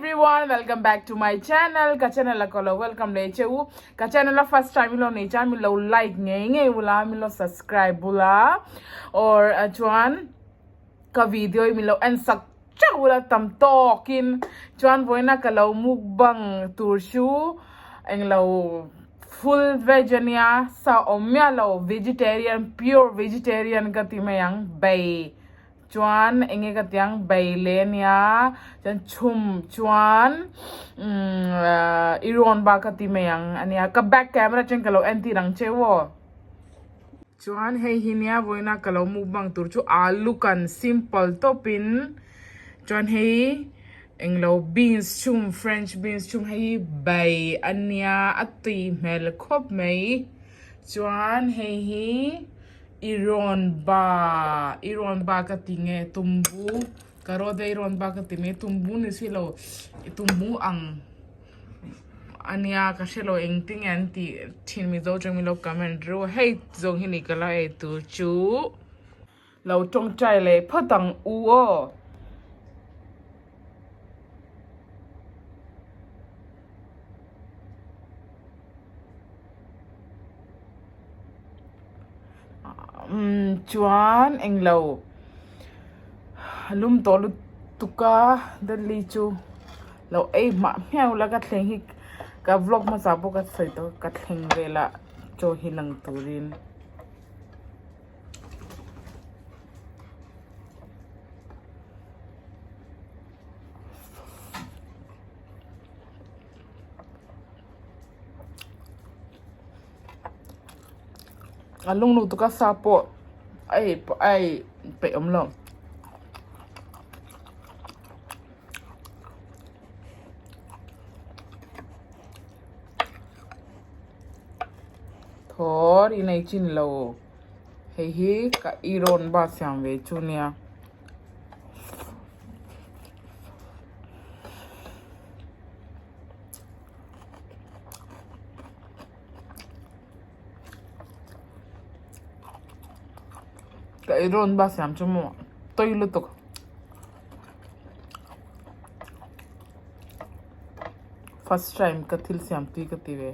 everyone, welcome back to my channel. Ka channel a ka lo welcome leh che u. Ka channel a first time ilo nei chuan min lo like ngei ngei ula, min lo subscribe bula or chuan ka video hi min lo en sak chak ula tam tawkin chuan vawiina ka lo mukbang tur chu englo full veg ania sa awm miah lo vegetarian pure vegetarian ka ti mai ang bei chuan enge ka ti ang bei leh ania chuan chhum chuan umm i rawn bak ka ti mai ang ania ka back camera atang ka lo entir ang che u aw. Chuan hei hi nia vawiina ka lo mukbang tur chu alu kan simple tawpin chuan hei englo beans chhum french beans chhum hei hi bai ania a tui hmel khawp mai chuan hei hi i rawn ba i rawn ba ka ti nge tumbu ka rawt e i rawn ba ka ti mai tumbu ni si lo tumbu ang. Ania ka hrelo engtin nge an tih thin mizo atang min lo comment ru hei zawng hi ni ka la ei tur chu lo tawngtai leh phawt ang u aw. Umm chuan englo lum tawh lutuk a Delhi chu lo ei hmah hmiau la ka thleng hi ka vlog hmasa pawh ka sawi tawh ka thleng velah chaw hi lang turin. A lung lutuk a sa pawh a ei pawh a ei peih awm lo. Thawr in ei chin lo hei hi ka i rawn ba siam ve chu nia. Ka ei rawn ba siam chu maw tui lutuk. First time ka thil siam tui ka ti ve.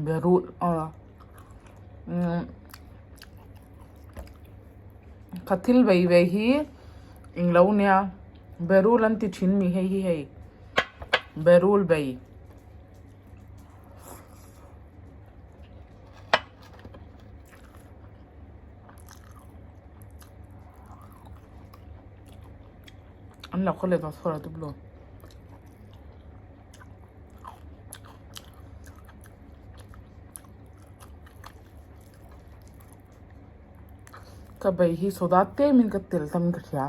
Berul a umm ka thil vei ve hi englo nia berul an ti thin mi hei hi hei berul bei. An la khaw leh tawh chhuat a dup lo. Ka bei hi soda tlemin ka tel tam ka hria.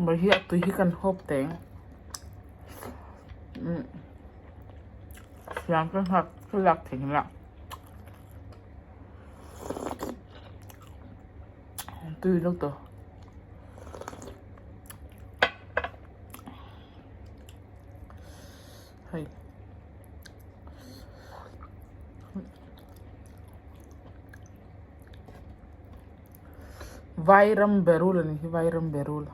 Bai hi a tui hi kan hawp teng umm siam ka nghak ka lak thei la tui lutuk. Hei Vairam berul a ni hi vairam berul.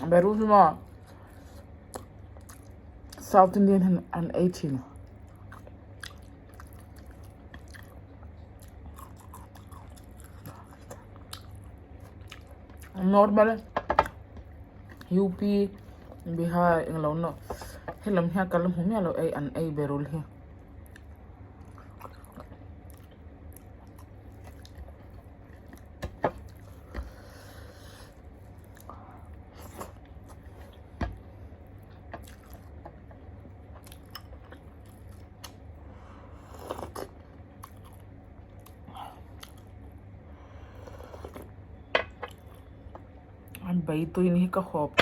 Berul hi maw. South Indian hian an ei thin. Normal UP Bihar englo no helam hian ka la hmu miah lo ei an ei berul hi. An bai tuin hi ka hawp.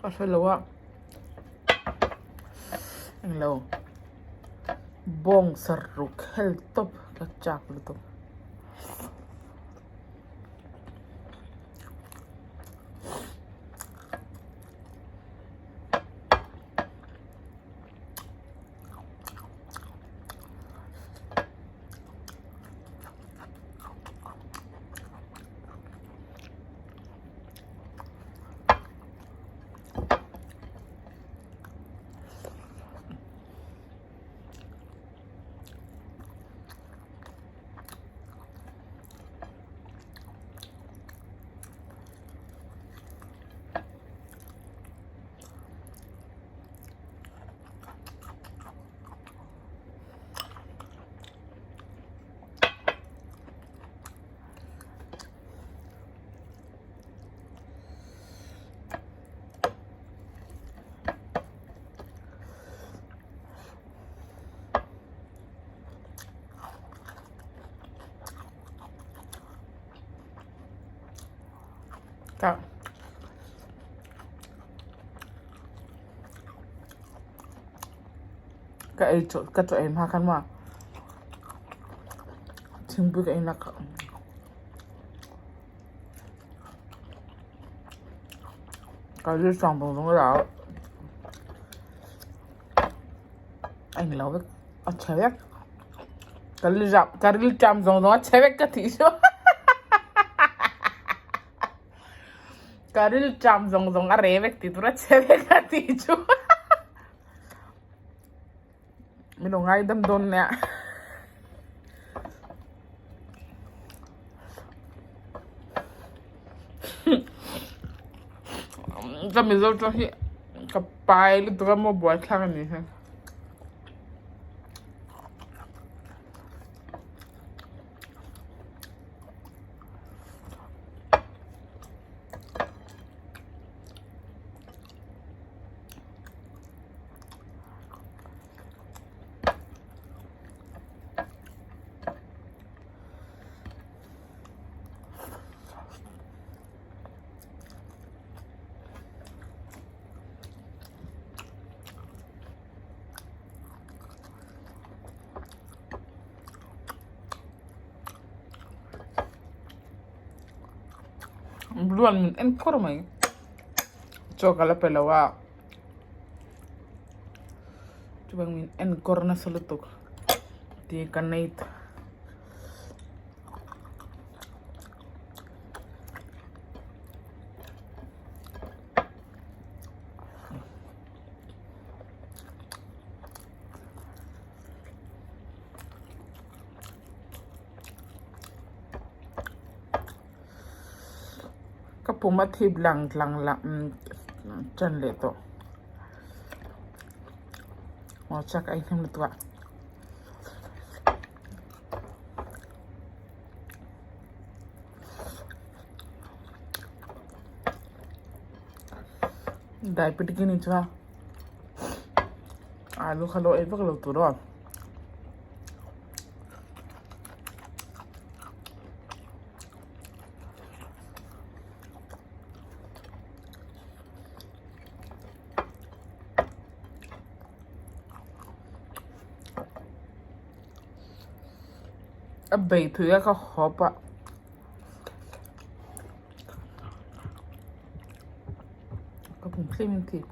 Ka hre lo a englo bawng saruk hel tawp ka chak lutuk. Tah ka ei chaw ka chaw ei hma khan maw thingpui ka in a ka ri sang zawng zawng a a englo vek a chhe vek ka ri zam ka rilṭam zawng zawng a chhe vek ka tih chu ka rilṭam zawng zawng a re vek tih tur a chhe vek a tih chu min lo ngaidam dawn nia. Ka mizo tawng hi ka pai lutuk a maw buaithlak a ni hi. Bluan min en khawr mai chaw ka la pe lo a chuvang min en kawr nasa lutuk tih ka nei ta. Ka pum a thip lang lang lang ṭan leh tawh. Aw chak a inhnem lutuk a. Diabetic ni chuan alu kha lo ei vak lo tur aw. A bei thui a ka hawp a. Ka pum thlem in thik.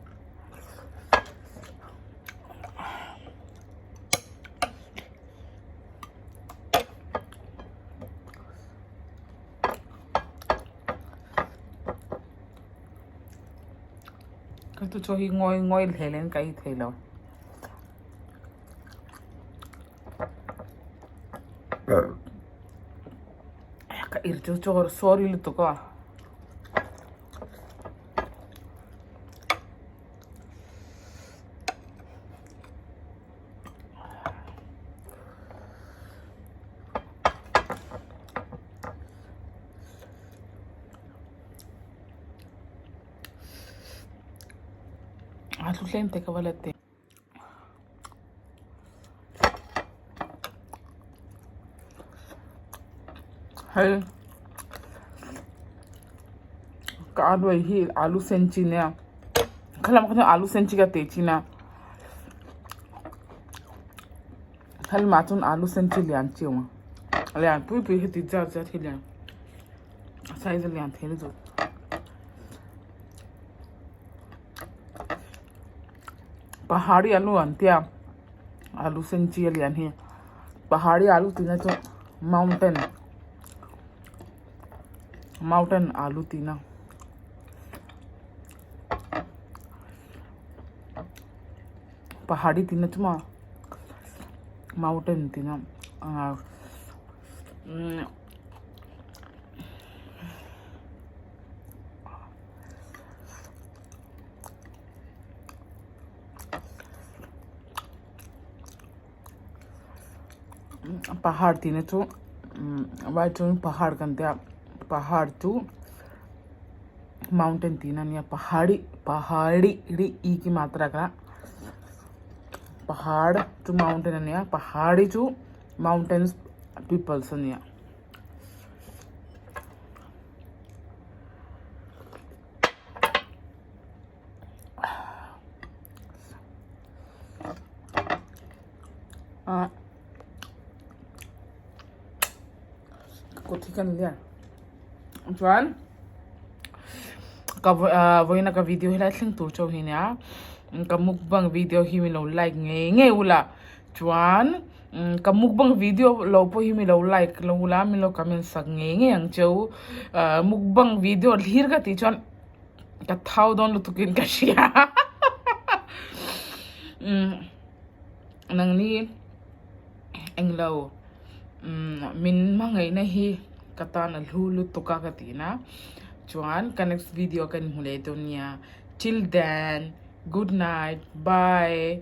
Ka tu chaw hi ngawi ngawi hle len ka ei thei lo. Ka ir chu chaw sorry lutuk a. A tlu tlem te ka va la te. Hei ka alu ei hi alu sen chi nia khalam kha chuan alu sen chi ka teh thin a helamah chuan alu sen chi lian chi a awm a lian pui pui heti zat zat hi lian a size a lian thei lutuk. Pahari alu an tia alu sen chi a lian hi pahari alu tihna chu mountain mountain alu tihna. Pahari tihna chu maw mountain tihna ahh umm. Pahar tihna chu vai chuan pahar kan tia pahar chu mountain tihna ania pahari pahari ri e ki matra kha pahar chu mountain ania pahari chu mountains peoples ania. Ah ka kut hi ka ni lian chuan ka vawiin a ka video helai thleng tur chauh hi nia ka mukbang video hi min lo like ngei ngei ula chuan ka mukbang video lo pawh hi min lo like lo ula min lo comment sak ngei ngei ang cheu mukbang video thlir ka tih chuan. Ka thau dawn lutuk in ka hria umm nangni englo umm min hmangaihna hi ka tan a hlu lutuk a ka tih na chuan ka next video ka inhmu leh dawn nia till then good night bye.